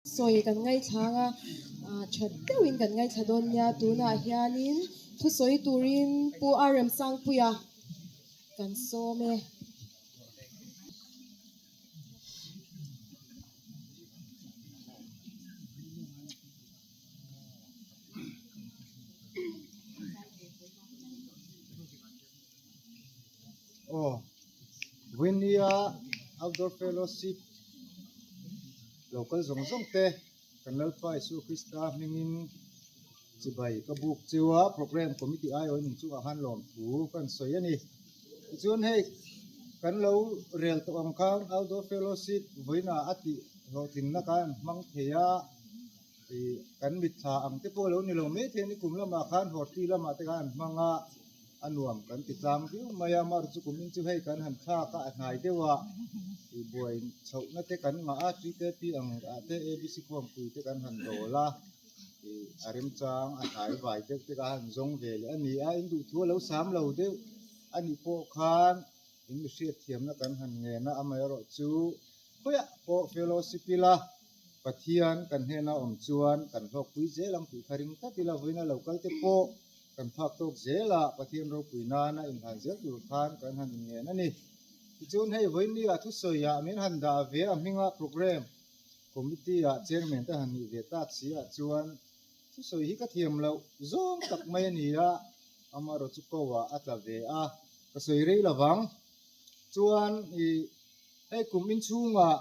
Sawi kan ngaithla ang a, tha deuhin kan ngaithla dawn nia. Tunah hianin thusawi turin Pu R Remsangpuia kan sawm e. Aw, Vawinia Outdoor Fellowship lo kal zawng zawng te kan Lalpa Isua Krista hmingin chibai ka buk cheu a, Programme Committee aiawhin inchungah khan lawmthu kan sawi a ni. Tichuan hei kan lo rel tawh ang khan Outdoor Fellowship vawiinah a tih hlawhtlinna khan an hmang thei a, ih kan mitthla ang te pawh a lo ni lo mai thei a ni. Kum lamah khan Horti lamah te khan an hmang a, a nuam kan ti tlang viau mai a, amaherawhchu chu kum in chu hei kan han thlak a, a hnai deuh a ih buai chhohna te kan ngah a, TKP ang ah te ABC khuangpui te kan han dawl a. Ih a remchang a hnai vai deuh te kha a han zawng ve leh a ni a, in duhthu a lo sam lo deuh a nih pawh khan in mi hriatthiamna kan han ngen a, amaherawhchu khawiah pawh fellowship ila Pathian kan hnena awm chuan kan hlawkpui zel ang tih kha ring tlat ila vawiin a lo kal te pawh kan phak tawk zel a, Pathian ropui nana inhlan zel tur khan kan han inngen a ni. Tichuan hei vawiin ni ah thusawi ah min han dah ve a hminga programme Committee ah chairman te han nih ve tak si ah chuan thusawi hi ka thiam loh zawng tak mai a ni a, amaherawhchu ko ah a tla ve a, ka sawi rei lovang. Chuan ih hei kum inchhungah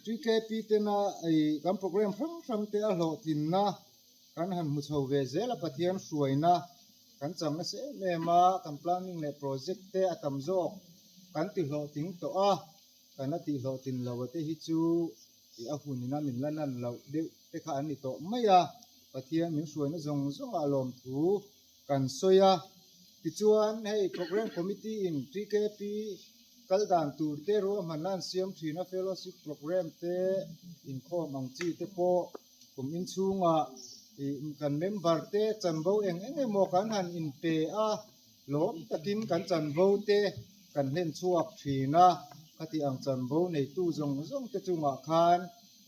TKP tena ih kan program hrang hrang te a hlawhtlinna kan han hmu chho ve zel a, Pathian hruaina kan chang nasa em em a, kan planning leh project te a tam zawk kan ti hlawhtling tawh a. Kan la tih hlawhtlin lo a te hi chu ih a hun ina min la nan loh deuh te kha an ni tawh mai a, Pathian min hruaina zawng zawngah lawmthu kan sawi a. Tichuan hei Programme Committee in TKP kal dan tur te ruahmanna an siam thin a, Fellowship Programme te inkhawm ang chi te pawh kum inchhungah ih kan member te chanvo eng eng emaw kan han inpe a. Lawm takin kan chanvo te kan hlen chhuak thin a, khati ang chanvo neitu zawng zawng te chungah khan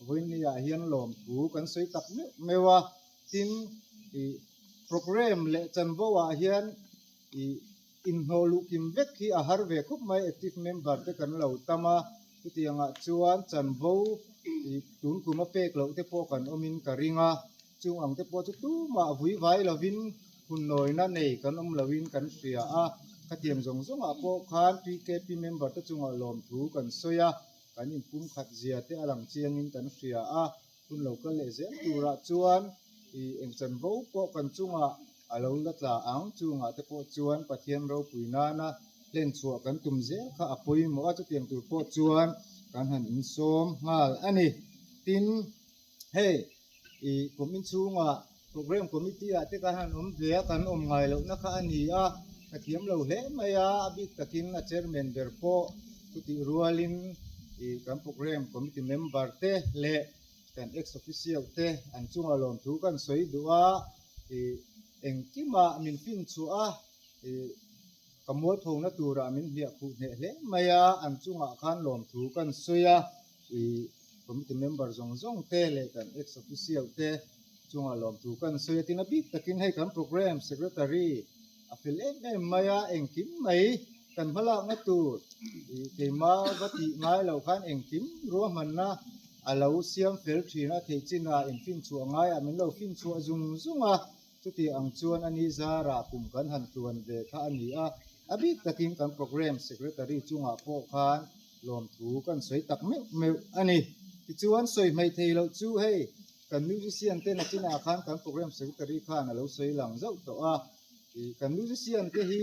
vawiinniah hian lawmthu kan sawi tak meuh meuh a, tin ih programme leh chanvo ah hian ih inhnawh luh kim vek hi a har ve khawp mai, active member te kan lo tam a, chutiangah chuan chanvo ih tun kum a pek loh te pawh kan awmin ka ring a. Chung ang te pawh chu tumah vui vai lovin hunnawina nei kan awm loin kan hria a, khatiang zawng zawngah pawh khan PKP member te chungah lawmthu kan sawi a, kan inpumkhat zia te a lang chiangin kan hria a, hun lo kal leh zel turah chuan ih eng chanvo pawh kan chungah a lo la tla ang, chungah te pawh chuan Pathian ropui nana hlen chhuah kan tum zel kha a pawimawh a, chutiang tur pawh chuan kan han insawm nghal a ni. Tin, hei. Ih kum inchhungah programme committee ah te khan han awm ve a, kan awm ngai lohna kha a ni a, ka thiam lo hle mai a, a bik takin a chairman ber pawh chutih rualin ih kan programme committee member te leh kan ex officio te an chungah lawmthu kan sawi duh a, ih engkimah min finchhuah a, ih ka mualphona turah min hliah khuh hneh hle mai a, an chungah khan lawmthu kan sawi a. Ih committee member zawng zawng te leh kan ex official te chungah lawmthu kan sawi a, tin a bik takin hei kan programme secretary a fel em em mai a, engkim mai kan hmalakna tur ih keima va tih ngai loh khan engkim ruahmanna a lo siam fel thin a, theih chinah infinchhuah ngaiah min lo finchhuah zung zung a, chuti ang chuan a ni zarah kum kan han tluan ve kha a ni a, a bik takin kan programme secretary chungah pawh khan Lawmthu kan sawi tak meuh meuh a ni. Tichuan sawi hmaih thei loh chu hei kan musician te nachinah khan kan programme secretary khan a lo sawi lang zauh tawh a, ih kan musician te hi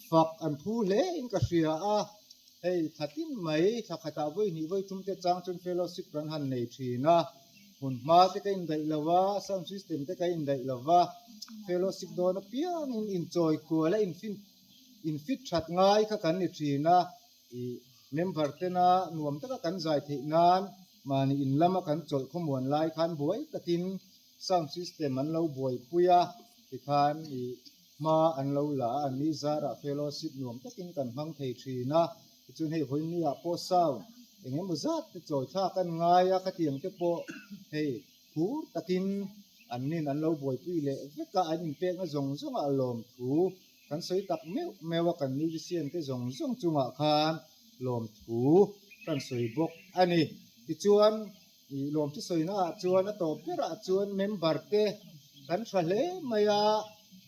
fak an phu hle in ka hria a, hei thla tin mai thla khatah vawi hnih vawi thum te chang chuan fellowship kan han nei thin a, hmun hma te ka indaih lo a, sound system te ka indaih lo va, fellowship dawn apiangin inchawi kual a infin infit that ngai kha kan ni thin a. Ih member tena nuam taka kan zai theih nan mahni in lama kan chawlh khawmuan lai khan buai takin sound system an lo buaipui a, tikhan ih hma an lo la a, an ni zarah fellowship nuam takin kan hmang thei thin a, tichuan hei vawiin ah pawh sound. Eng emaw zat te chawi thlak an ngai a, khatiang te pawh hei phur takin an nin an lo buaipui leh vek a, an inpekna zawng zawngah a lawm thu kan sawi tak meuh meuh a, kan musician te zawng zawng chungah khan lawm thu kan sawi bawk a ni. Tichuan ih lawm thu sawina ah chuan a tawp berah chuan member te kan tha hle mai a,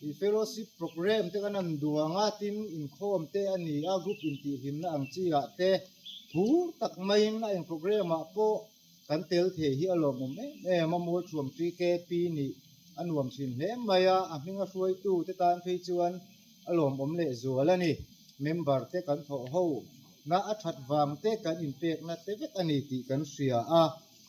ih fellowship programme te kan han duang a, tin inkhawm te a ni a, group intihhlimna ang chi ah te phur tak maiin a eng programme ah pawh kan tel thei hi a lawmawm em em a, Mualthuam TKP nih a nuam thin hle mai a, a hminga hruaitu te tan phei chuan a lawmawm leh zual a ni. Member te kan thawh ho na a that vang te kan inpekna te vek a ni tih kan hria a,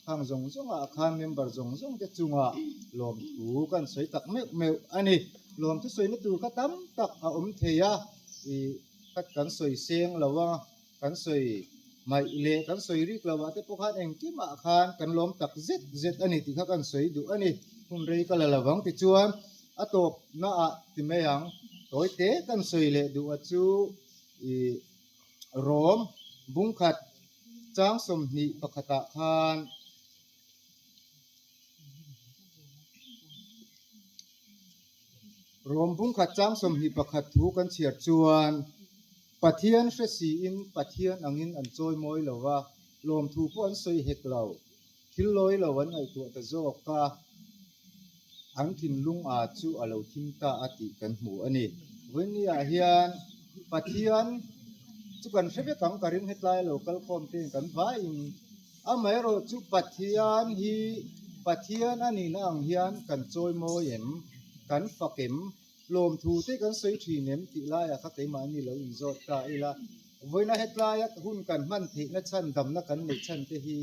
khang zawng zawngah khan member zawng zawng te chungah lawmthu kan sawi tak meuh meuh a ni. Lawmthu sawina tur kha tam tak a awm thei a, ih khat kan sawi seng lo a, kan sawi hmaih leh kan sawi rik lo ah te pawh khan engkimah khan kan lawm tak zet zet a ni tih kha kan sawi duh a ni. Hun rei ka la lo vang tichuan a tawpna ah ti mai ang tawi te kan sawi leh duh a chu ih Rom bungkhat chang 21 ah khan Rom bungkhat chang 21 thu kan chhiar chuan Pathian hre siin Pathian angin an chawi mawi lo va, lawmthu pawh an sawi hek lo. Thil lawi lo an ngaihtuah ta zawk a, an thinlung a chu a lo thim ta a tih kan hmu a ni. Vawinia hian Pathian chu kan hre vek ang, ka ring hetlai lo kal khawm tein kan vaiin. Amaherawh chu Pathian hi Pathian a nihna ang hian kan chawi mawi em? Kan fak em? Lawmthu te kan sawi thin em tih laiah kha keimahni lo inzawt ta ila, vawiina hetlaia hun kan hman theihna chhan damna kan neih chhan te hi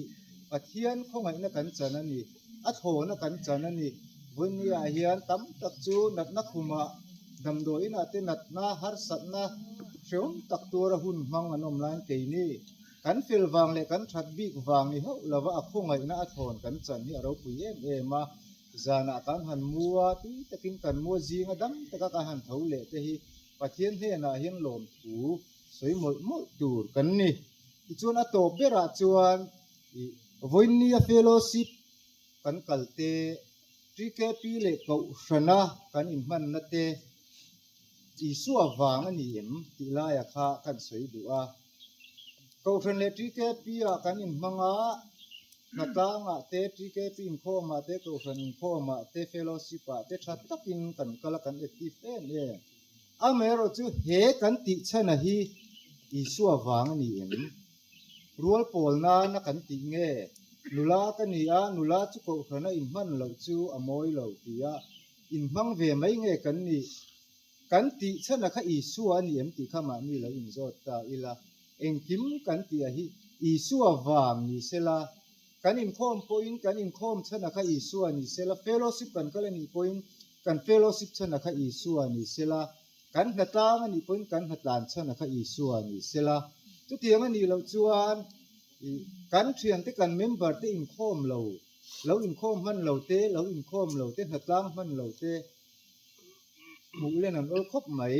Pathian khawngaihna kan chan a ni, a thlawna kan chan a ni. Vawinia hian tam tak chu natna khumah damdawiinah te natna harsatna hrehawm tak tura hun hmang an awm laiin keini kan fel vang leh kan that bik vang ni hauh lova a khawngaihna a thlawn kan chan hi a ropui em em a. Zanah kan han mu a, tui takin kan mu a, zinga dam taka kan han tho leh te hi Pathian hnenah hian lawmthu sawi mawlh mawlh tur kan ni. Tichuan a tawp berah chuan ih vawinia fellowship kan kal te, TKP leh Kohhrana kan inhmanna te Isua vang a ni em tih laia kha kan sawi duh a. Kohhran leh TKP ah kan inhmang a, hnatlangah te, TKP inkhawmah te, Kohhran inkhawmah te, fellowship ah te tha takin kan kal a, kan active em em. Amaherawh chu he kan tih chhana hi Isua vang a ni em? Rual pawl nana kan tih nge? Nula ka ni a, nula chu Kohhrana inhman loh chu a mawi lo tia Inhmang ve mai nge kan nih? Kan tih chhan a kha Isua a ni em tih kha mahni lo inzawt ta ila, engkim kan tih a hi Isua vang ni sela, kan inkhawm pawhin kan inkhawm chhan a kha Isua ni sela, fellowship kan kal a nih pawhin kan fellowship chhan a kha Isua ni sela, kan hnatlang a nih pawhin kan hnatlan chhan a kha Isua ni sela. Chutiang a nih loh chuan kan thiante kan member te inkhawm lo Lo inkhawm hman lo te, lo inkhawm lo te, hnatlang hman lo te hmuh len an awl khawp mai.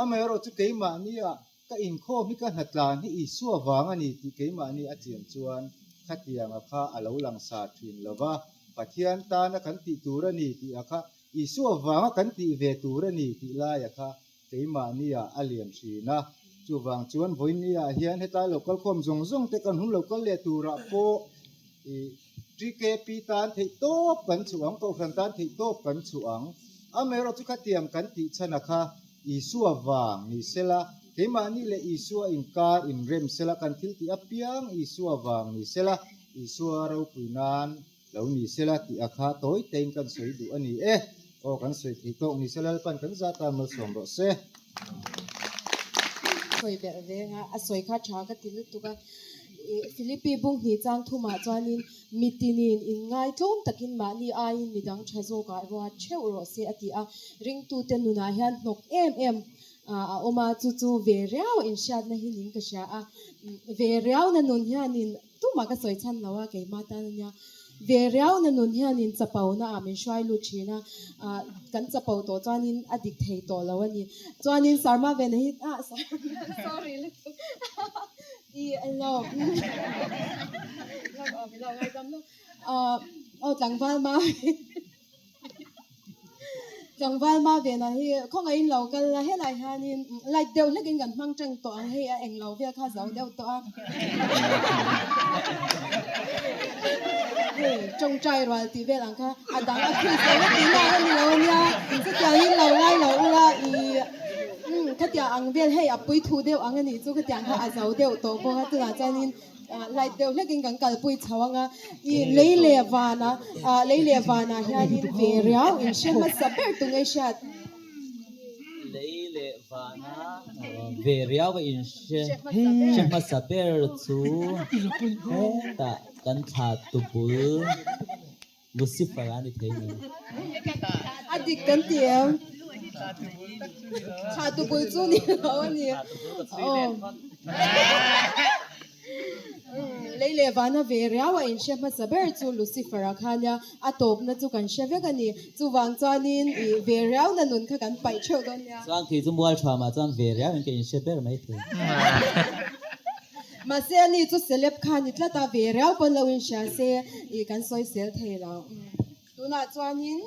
Amaherawh chu keimahnia ka inkhawm hi ka hnatlan hi Isua vang a ni tih keimahni a chian chuan khatianga kha a lo langsar thin lo va, Pathian tana kan tih tur a ni tih a kha Isua vanga kan tih ve tur a ni tih laia kha keimahnia a lian thin a. Chuvang chuan vawinia hian hetlai lo kalkhawm zawng zawng te kan hun lo kal leh turah pawh ih TKP tan theih tawp kan chhuh ang, Kohhran tan theih tawp kan chhuh ang. Amaherawh chu khatiang kan tih chhan a kha Isua vang ni sela, keimahni leh Isua inkar inrem sela, kan thil tih apiang Isua vang ni sela, Isua ropui nan Lo ni sela tih a kha tawi tein kan sawi duh a ni e. Aw kan sawi thei tawk ni sela Lalpan kan zat a malsawm rawh se. Sawi berh veng a, a sawi kha tha ka ti lutuk a. Philippi bung hnih chang thumah chuanin mitinin inngaitlawm takin mahni aiin midang tha zawkah ruat theuh rawh se a ti a. Ringtute nunah hian hnawk em em a awm a, chu chu ve riau inhriatna hi ning ka hria a. Ve riauna nun hianin Tumah ka sawi chhan lo a, keimah tan a nia. Ve riauna nun hianin chapo na ah min hruai lut thin a, ah kan chapo tawh chuanin a dik thei tawh lo a ni. Chuanin Sarma Vena hi ah sorry lutuk. I lo lo aw lo ngaidam lo aw tlangval ma tlangval ma vena hi khawngaihin lo kal la helai hianin light deuh hlekin kan hmang tang tawh ang hei a englo vel kha zo deuh tawh a hei tawngtai rual tih vel ang kha a dang a chris lo la tih na a ni lo ania chutiangin lo ngai lo ula i umm khatiang ang vel hei a pui thu deuh ang a nih chu khatiang kha a zo deuh tawh bawk a tunah chuanin light deuh hlekin kan kalpui chho ang a i lei leh vanah ah lei leh vanah hianin ve riau in hre hmasa ber tu ngei hriat. Lei leh vana ve riau a in hre hmasa ber chu hetah kan thla tubul Lucifer a ni thei mai. A dik kan ti em? Thla tubul chu ni lo a ni. Lei leh vana ve riau a inhre hmasa ber chu Lucifer-a kha nia, a tawpna chu kan hre vek a ni. Chuvang chuanin i ve riauna nun kha kan paih theuh dawn nia. Chuan kei chu mual thuamah chuan ve riauin ka inhre ber mai thei. Mahse ani chu celeb kha ni tlat a, ve riau pawn lo inhria se i kan sawisel thei lo. Tunah chuanin.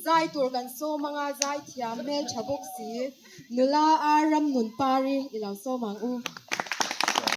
Zai tur kan sawm anga zai thiam hmel tha bawk si. Nula a ram nun pari i lo sawm ang u.